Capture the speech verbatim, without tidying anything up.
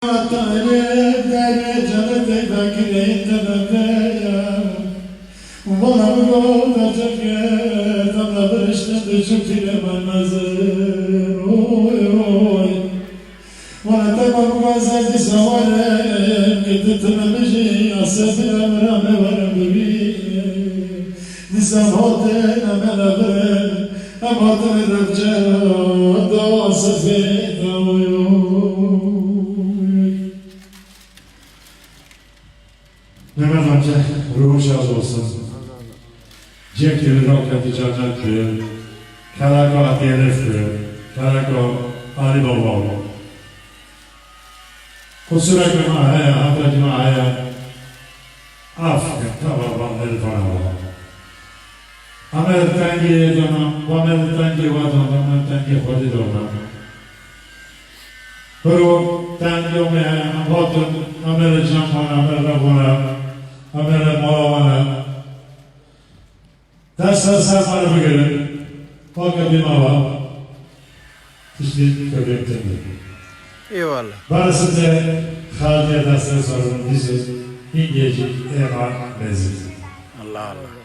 Tarih derê cennet ey bekirê tebebeya. Valla bu kadar cennet, Allah bir işte de çok ile vermezler. Oy, oy. Wala te ma bixwaze dîsa were, ke tu tune bijî, ya sefî emra me were bibî. Dîsa hotine me re bire, em hatine revçe da sefê da oy. Mehmet amca, ruhun şad olsun. Cenk gibi rahmeti cennet bir. Kelaka Atiyelef bir. Kelaka Ali Baba. Kusurek ma heye, hata ma heye. Af, tava banderi fana var. Amer tengê dana, amer tengê vadan, amer tengê xwedê dana. Piro tengê me heye, em hatin, amer cem wana, amer rev wana, amer mala wana. Dest ser ser me re bigirin. Paka bê me va. Tiştê kevên teng e. Eyvallah. Barê site xaltiye dest ser ser dîse. Hingê jî êma mezin. Allah Allah.